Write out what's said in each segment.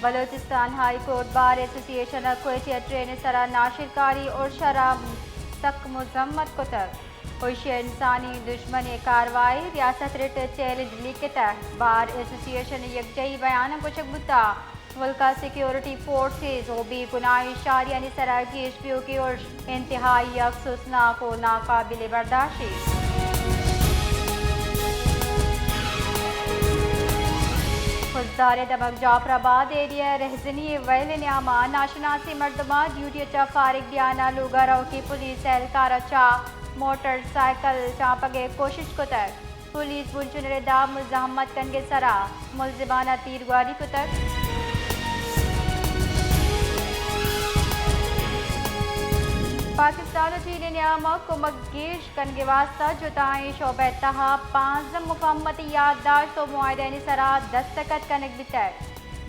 Balochistan high court bar ایسوسی ایشن ء کوئٹہ ء ٹرین ء سرا ناشرکاری ارش ء را سک مذمت کتگ۔ ایشی ء انسانی دژمنیں کاروائی، ریاست رٹ ء چیلنج لیکتگ۔ بار ایسوسی ایشن ء یکجائی بیان ء گوشگ بوتگ، ملک ء سیکیورٹی فورسز و بے گناہیں شہریانی سرا گیش بیوکیں ارش انتہائی افسوسناک و ناقابل برداشت۔ خضدار ء دمگ جعفر آباد ایریا ء رہزنی ء ویل ء نیام ء ناشناسیں مردماں ڈیوٹی ء چہ فارغ بیان ء لوگ ء روکیں پولیس اہلکار ء چہ موٹر سائیکل چانپگ ء کوشش کتگ۔ پولیس بنچن ء ردا مزاحمت کنگ ء سرا ملزمان ء تیرگواری کتگ۔ پاکستان ء چین ء نیام ء کمک گیش کنگ ء واستہ جتائیں شعبہ ء تہا پانزدہ مفاہمتی یادداشت و معاہدہانی سرا دستخط کنگ بیتگ۔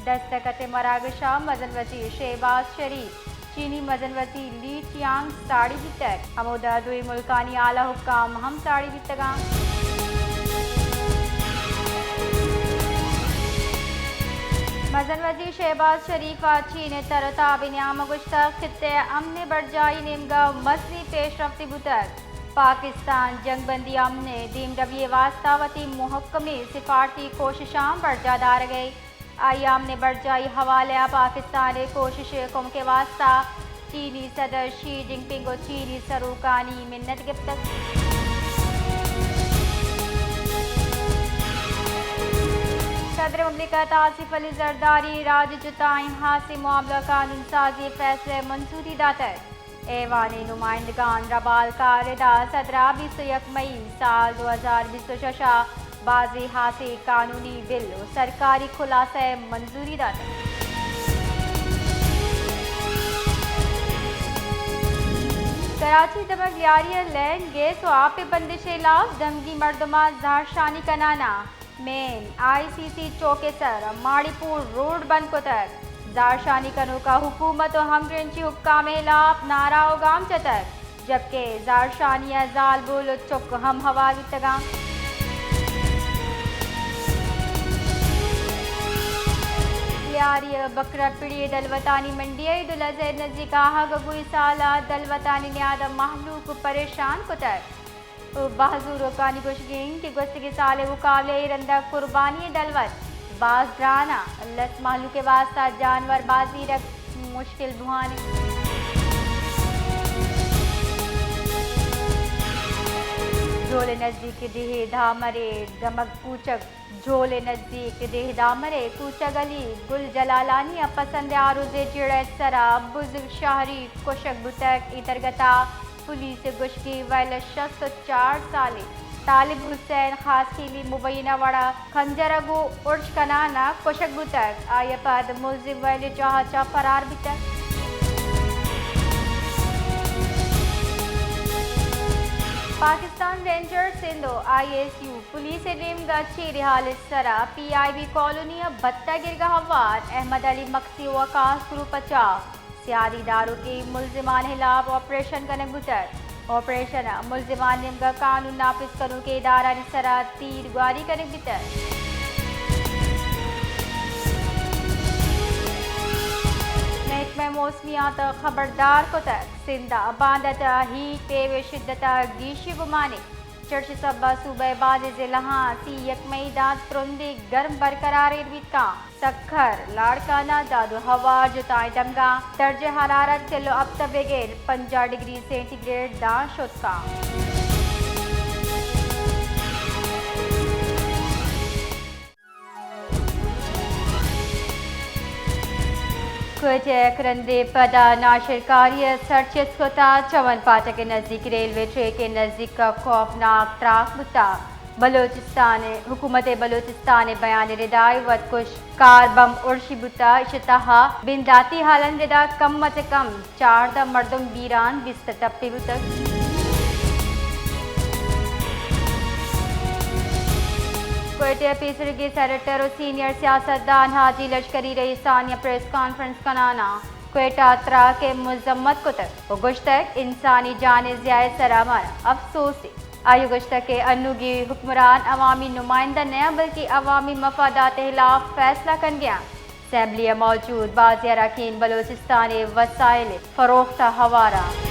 دستخط ء مراگش ء مزن وزیر شہباز شریف، چینی مزن وزیر لی چیانگ ساڑی بیتگ۔ ہمودا دوئیں ملکانی اعلی حکام ہم ساڑی بیتگاں۔ مزن وزیر شہباز شریف ء چین ء تر و تاب ء نیام ء گوشتگ، خطہ ء امن ء برجائی نیمگا مزنیں پیش رفتے بوتگ۔ پاکستان جنگ بندی امن ء دیمروی ء واستہ وتی محکمیں سفارتی کوششاں برجاہ دارگ ء آئی ء امن ء برجائی حوالہ ء پاکستان ء کوشش ء کمک ء واستہ چینی صدر شی جن پنگ ء چینی سروکانی منت گپتگ۔ صدر مملکت آصف علی زرداری راج ء جتائیں ہاسیں معاملہ قانون سازی ء فیصلہ ء منظوری داتگ۔ ایوان ء نمائندگان ربال کار ء دا صدر ء بیست و یک مئی سال دو ہزار بیست و شش ء بازیں ہاسیں قانونی بل و سرکاری خلاصہ ء منظوری داتگ۔ کراچی دمگ لیاری ء لین، گیس و آپ ء بندش ء ہلاپ دمگی مردماں زہرشانی کنان ء مین آئی سی سی چوک ء سر ماڑی پور روڈ بند کتگ۔ زہرشانی کنوکاں حکومت و ہمگرنچی حکام ء ہلاپ نعرہ و گام جتگ، جبکہ زہرشانی ء زالبول و چک ہم ہوار بیتگاں۔ لیاری ء بکرہ پڑی ء دلوتانی منڈی ء عید الاضحی ء نزیک آہگ ء گوئی سال ء دلوتانی نیاد ء مہلوک پریشان کتگ۔ و بہزوروکانی گوشگ انت کہ گوستگیں سال ء مقابلہ ء اے رند ء قربانی ء دلوت باز گران ء لس مہلوک ء واستہ جانور باز زیرگ مشکل بوان انت۔ جھول ء نزیک ڈیہہ دامر ء دمگ کوچگ۔ جھول ء نزیک ڈیہہ دامر ء کوچگ علی گل جلالانی ء پسند آروزے جیڑہ ء سرا بزگ شہری کشگ بوتگ۔ اے درگت ء پولیس ء گوشگی ویل ء شست ء چار سالیں طالب حسین خاصخیلی مبینہ وڑ ء خنجر ء گوں ارش کنان ء کشگ بوتگ۔ آئی ء پد ملزم ویل ء جاہ ء چہ فرار بیتگ۔ پاکستان رینجرز سندھ ء آئی ایس یو پولیس ء نیمگ ء چیریں ہال ء سرا پی آئی بی کالونی ء بھتہ گرگ ء ہوار احمد علی مکسی ء وقاص گروپ ء چہ سیادی داروکیں ملزمان ء ہلاپ آپریشن کنگ بوتگ۔ آپریشن ء ملزمان نیمگ ء قانون نافذ کنوکیں ادارھانی سرا تیر گواری کنگ بیتگ۔ محکمہ موسمیات ء خبردار کتگ، سندھ ء باندات ء ہیٹ ویو ء شدت ء گیشی گمانے۔ چرچ سبب ء صوبہ ء بازیں ضلعاں سی یک مئی دانت ترندیں گرم برقرار ایر بیت کاں۔ سکھر، لاڑکانہ، داد و ہوار جتائیں دمگاں درجہ حرارت چل و ہپت ء بگر پنجاہ ڈگری سینٹی گریڈ داں شت کاں۔ کوئٹہ ء یک رندے پدا ناشرکاری ء سر چست کت ء چمن پاٹک ء نزیک ریلوے ٹریک ء نزیک ء خوفناک تراک بوت ء بلوچستان ء حکومت ء بلوچستان ء بیان ء ردا اے وتکش کار بمب ارشی بوت ء ایشی ء تہا بنداتی حالانی ردا کم ء چہ کم چاردہ مردم بیران، بیست ء ٹپی بوتگ۔ کوئٹہ ء پیسریگیں سینیٹر و سینئر سیاستدان حاجی لشکری رئیسانی ء پریس کانفرنس کنان ء کوئٹہ ء تراک ء مذمت کتگ و گوشتگ انسانی جان ء ضیاع ء سرا مارا افسوس انت۔ آئی ء گوشتگ کہ انوگیں حکمران عوامی نمائندہ نہ انت بلکیں عوامی مفادات ء ہلاپ فیصلہ کنگ ء انت۔ اسمبلی ءَ موجود بازیں اراکین بلوچستان ءِ وسائل ءِ فروخت ءَ ہوار اَنت۔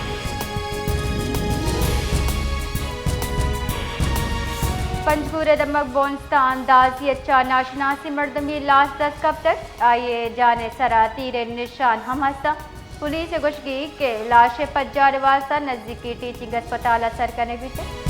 پنجگور ءِ دمگ بونستان دازی ءَ چہ ناشناسیں مردمے لاش دست کپتگ، آئی ءِ جان ءِ سرا تیر ءِ نشان ہم ہست اَنت۔ پولیس ءِ گوشگ اِنت کہ لاش ءِ پجار ءِ واستہ نزیکی ٹیچنگ ہسپتال ءَ سر کنگ بیتگ۔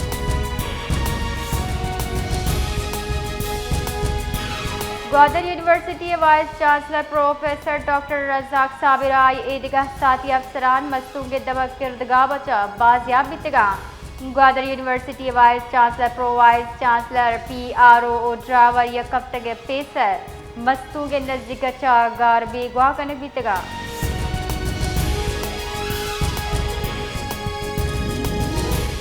گوادر یونیورسٹی ءِ وائس چانسلر پروفیسر ڈاکٹر رزاق صابر ءُ آئی ءِ دگہ ساتھی افسران مستونگ ءِ دمگ کردگاب ءَ چہ بازیاب بیتگ اَنت۔ گوادر یونیورسٹی ءِ vice chancellor, pro vice chancellor, P R O ءُ ڈرائیور یک ہفتگ ءَ پیسر مستونگ ءِ نزیک ءَ چہ گار بیگواہ کنگ بیتگ اَنت۔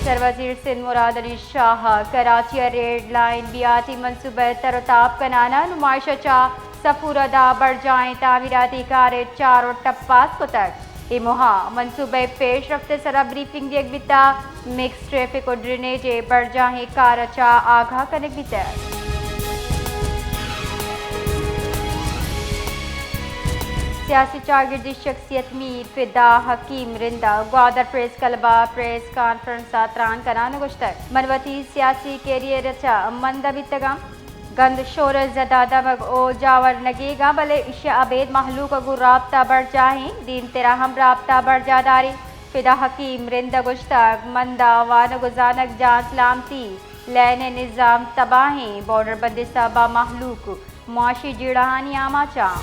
سروزیر سندھ مراد علی شاہ ءَ کراچی ءِ red line B R T منصوبہ ءِ تر ءُ تاب کنان ءَ نمائش ءَ چہ سفور ءَ داں برجاہیں تعمیراتی کار ءِ چار ءُ ٹپاس کتگ۔ اے موہ ءَ منصوبہ ءِ پیش رفت ءِ سرا بریفنگ دیگ بیتگ۔ مکس ٹریفک ءُ ڈرینیج ءِ برجاہیں کار ءَ چہ آگاہ کنگ بیتگ۔ سیاسی چاگردی شخصیت میر فدا حکیم رند ءَ گوادر پریس کلب ءَ پریس کانفرنس ءَ تران کنان ءَ گوشتگ، من وتی سیاسی کیریئر ءَ چہ مند بیتگ آں۔ گند شورش زدہ دمگ ءُ جاور نگیگ آں، بلے ایشی ءَ ابید مہلوک ءَ گوں رابطہ برجاہ ایں، دیمتر ءَ ہم رابطہ برجاہ داریں۔ فدا حکیم رند ءَ گوشتگ، مند ءَ وانگ ءُ زانگ، جان سلامتی، لین ءِ نظام تباہ ایں، بارڈر بندی ءِ سبب ءَ مہلوک معاشی جیڑہانی آماچ آں۔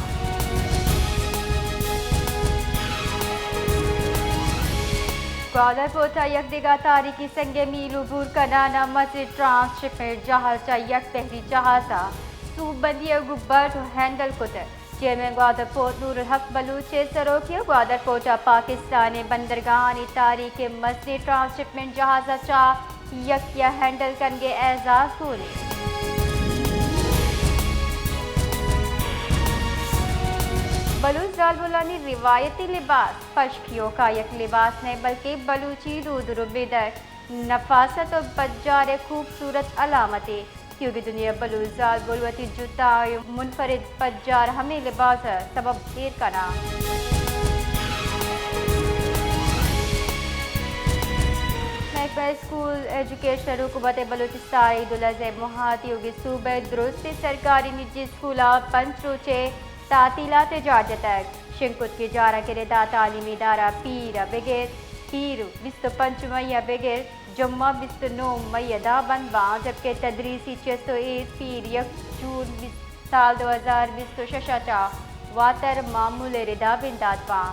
گوادر پورٹ ءَ یک دگہ تاریخی سنگ میل عبور کنان ءَ مزنیں ٹرانس شپمنٹ جہاز چہ یک بحری جہاز ءَ سوب بندی ءَ گوں بٹ ءُ ہینڈل کتگ۔ چیئرمین گوادر پورٹ نور الحق بلوچ ءِ سروکی ءَ گوادر پورٹ ءَ پاکستان ءِ بندرگاہانی تاریخ ءِ مزنیں ٹرانس شپمنٹ جہاز ءَ چہ یکے ءَ ہینڈل کنگ ءِ اعزاز گون اِنت۔ بلوچ زالبولانی روایتی لباس پشک ایوکا یک لباس نہ بلکیں بلوچی دود ءُ ربیدگ، نفاست ءُ پجار ءِ خوبصورت علامتے۔ تیوگیں دنیا ءِ بلوچ زالبول وتی جتا ءُ منفرد پجار ہمے لباس ءِ سبب ءَ ایر کناں۔ محکمہ اسکول ایجوکیشن حکومت بلوچستان ءَ عید الاضحی ءِ موہ ءَ تیوگیں صوبہ ءِ درستیں سرکاری نجی اسکولاں پنچ روچے تعطیلات ءِ جار جتگ۔ شنگ کتگیں جاراں کہ ردا تعلیمی ادارہ پیر ءَ بگر، پیر بیست ءُ پنچ مئی ءَ بگر جمعہ بیست ءُ نو مئی ءَ داں بند باں، جبکہ تدریسی چست ءُ ایر پیر یک جون بیست، سال دو ہزار بیست ءُ شش ءَ چہ واتر معمول ءِ ردا بندات باں۔